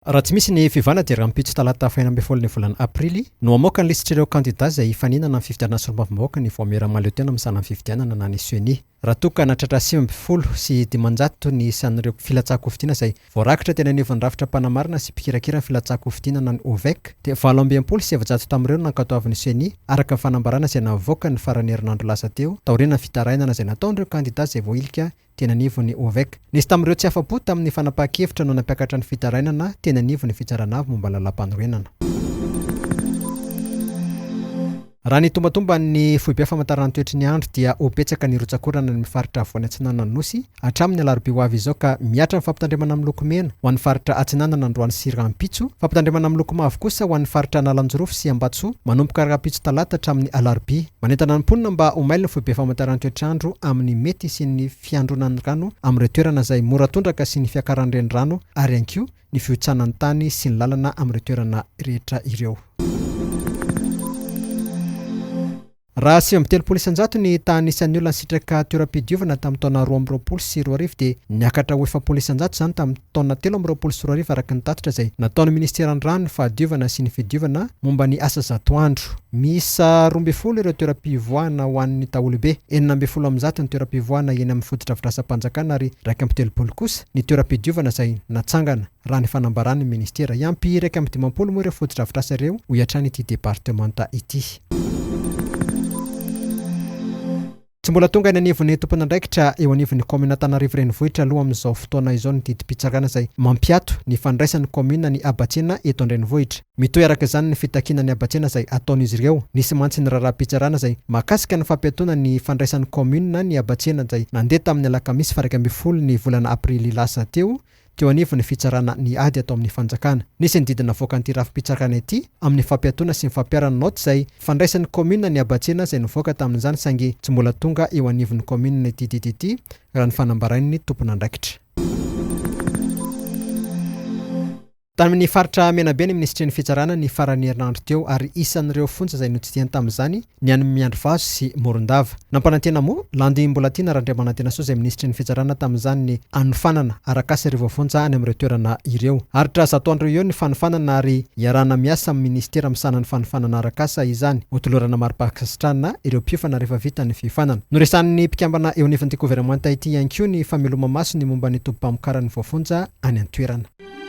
Raha tsy misy ny fiovana dia rahampitso talata faha 16 ny volana aprily no hamoaka ny lisitr'ireo kandida izay hifaninana amin'ny fifidianana solombavambahoaka ny vaomiera mahaleotena misahana ny fifidianana na ny Ceni. Raha toa ka nahatratra 519 ny isan'ireo filatsahan-kofidiana izay voarakitra teny anivon'ny rafitra mpanamarina sy mpikirakira ny filatsahan-kofidiana na ny OVEC dia 468 tamin'ireo no nankatoavin'ny Ceni araka ny fanambarana izay navoaka ny faran'ny herinandro lasa teo taorian'ny fitarainana izay nataon'ireo kandida izay voahilika teny anivon'ny OVEC. Nisy tamin'ireo tsy afa-po tamin'ny fanapahan-kevitra no nampiakatra ny fitarainana teny anivon'ny Fitsarana Avo momba ny Lalàmpanorenana. Raha ny tombantomban'ny Foibe Famantarana ny Toetry ny Andro dia ho betsaka ny rotsak'orana any amin'ny faritra afovoany atsinanan'ny Nosy hatramin'ny alarobia ho avy izao ka mihatra ny fampitandremana miloko mena ho an'ny faritra atsinanana androany sy rahampitso, fampitandremana miloko mavo kosa ho an'ny faritra Analanjirofo sy Ambatosoa manomboka rahampitso talata hatramin'ny alarobia. Manentana ny mponina mba ho mailo ny foibe famantarana ny toetr'andro amin'ny mety hisian'ny fiandronan'ny rano amin'ireo toerana izay mora tondraka sy ny fiakaran'ny renirano ary ihany koa ny fihotsanan'ny tany sy ny lalana amin'ireo toerana rehetra ireo. Raha 39% ny tahan'ny isan'ny olona nisitraka toeram-pidiovana tamin'ny taona 2022 dia niakatra ho 40% izany tamin'ny taona 2023 araka ny tatitra izay nataon'ny minisiteran'ny Rano, ny Fahadiovana sy ny Fidiovana momba ny asa zato andro. Miisa 12 ireo toeram-pivoahana ho an'ny daholobe, 116 ny toeram-pivoahana eny amin'ny fotodrafitrasam-panjakana ary 31 kosa ny toeram-pidiovana izay natsangana, raha ny fanambaran'ny minisitera. Hiampy 51 moa ireo fotodrafitrasa ireo, hoy hatrany ity departemanta ity. Tsy mbola tonga eny anivon'ny tompon'andraikitra eo anivon'ny kaominina Antananarivo Renivohitra aloha amin'izao fotoana izao ny didim-pitsarana izay mampiato ny fandraisan'ny kaominina ny habatsena eto an-drenivohitra. Mitohy araka izany ny fitakiana ny habatsena izay ataon'izy ireo. Nisy mantsy ny raharaham-pitsarana izay mahakasika ny fampiatoana ny fandraisan'ny kaominina ny habatsena izay nandeha tamin'ny alakamisy faha 11 ny volana aprily lasa teo teo anivon'ny fitsarana ny ady atao amin'ny fanjakana. Nisy ny didy navoakan'ity rafi-pitsarana ity amin'ny fampiatoana sy ny fampiharana naoty izay fandraisan'ny kaominina ny habatsena izay nivoaka tamin'izany saingy tsy mbola tonga eo anivon'ny kaominina ity didy ity raha ny fanambarain'ny tompon'andraikitra. Tany amin'ny faritra Menabe ny minisitry ny fitsarana ny faran'ny herinandro teo ary isan'ireo fonja izay notsidihany tamin'izany ny any Miandrivazo sy Morondava. Nampanantena moa, Landy Mbolatiana Randriamanantenasoa izay minisitry ny fitsarana tamin'izany ny hanofanana arak'asa ireo voafonja any amin'ireo toerana ireo. Haharitra zato andro eo ny fanofanana ary iarahana miasa amin'ny minisitera misahana ny fanofanana arak'asa izany. Hotolorana mari-pankasitrahana ireo mpiofana rehefa vita ny fiofanana. Noresahan'ny mpikambana eo anivon'ity governemanta ity ihany koa ny fameloma-maso ny momba ny tobim-pamokaran'ny voafonja any an-toerana.